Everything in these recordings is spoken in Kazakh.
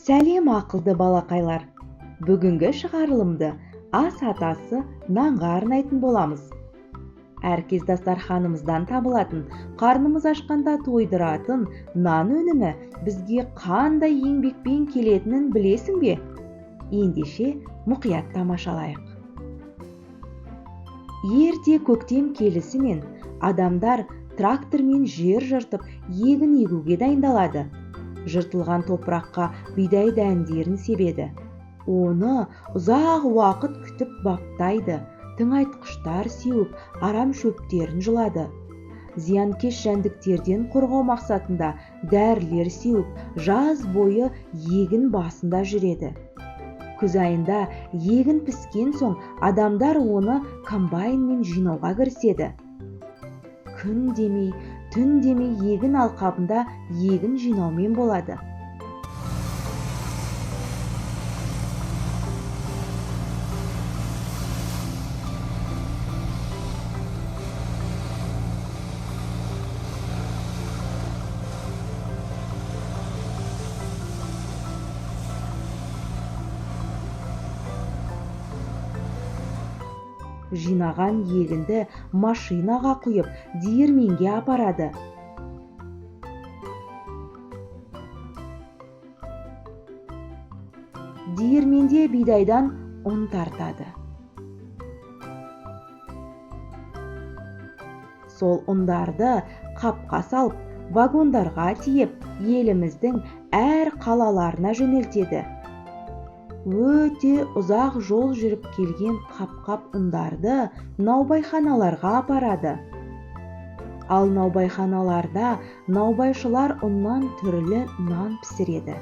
Сәлем, ақылды балақайлар! Бүгінгі шығарылымды ас атасы нанға арнайтын боламыз. Әркез дастарханымыздан табылатын, қарнымыз ашқанда тойдыратын нан өнімі бізге қандай еңбекпен келетінін білесің бе? Ендеше мұқият тамашалайық. Ерте көктем келісімен адамдар трактормен жер жыртып, егін егуге дайындалады. Жыртылған топыраққа бидай дәндерін себеді. Оны ұзақ уақыт күтіп баптайды, тыңайтқыштар сеуіп, арам шөптерін жұлады. Зиянкес жәндіктерден қорғау мақсатында дәрілер сеуіп, жаз бойы егін басында жүреді. Күз айында егін піскен соң адамдар оны комбайнмен жинауға кіріседі. Күн демей, түн демей егін алқабында егін жинаумен болады. Жинаған егінді машинаға құйып, диірменге апарады. Диірменде бидайдан ұн тартады. Сол ұндарды қапқа салып, вагондарға тиеп, еліміздің әр қалаларына жөнелтеді. Өте ұзақ жол жүріп келген қап-қап ұндарды наубайханаларға апарады. Ал наубайханаларда наубайшылар ұннан түрлі нан пісіреді.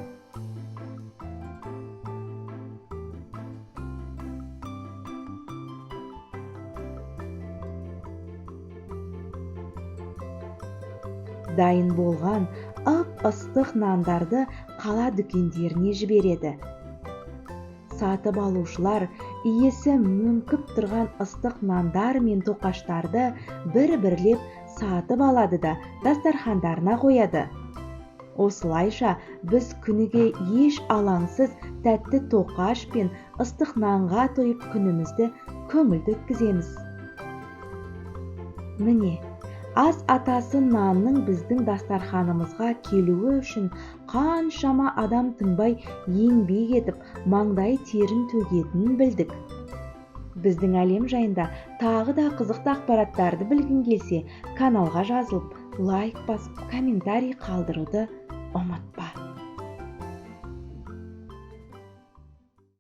Дайын болған ып-ыстық нандарды қала дүкендеріне жібереді. Сатып алушылар иісі мүңкіп тұрған ыстық нандар мен тоқаштарды бір-бірлеп сатып алады да дастархандарына қояды. Осылайша біз күніге еш алаңсыз тәтті тоқаш пен ыстық нанға тойып күнімізді көңілді өткіземіз. Міне, ас атасы нанның біздің дастарханымызға келуі үшін қаншама адам тынбай еңбек етіп, маңдай терін төгетінін білдік. Біздің әлем жайында тағы да қызықты ақпараттарды білгің келсе, каналға жазылып, лайк басып, комментарий қалдыруды ұмытпа.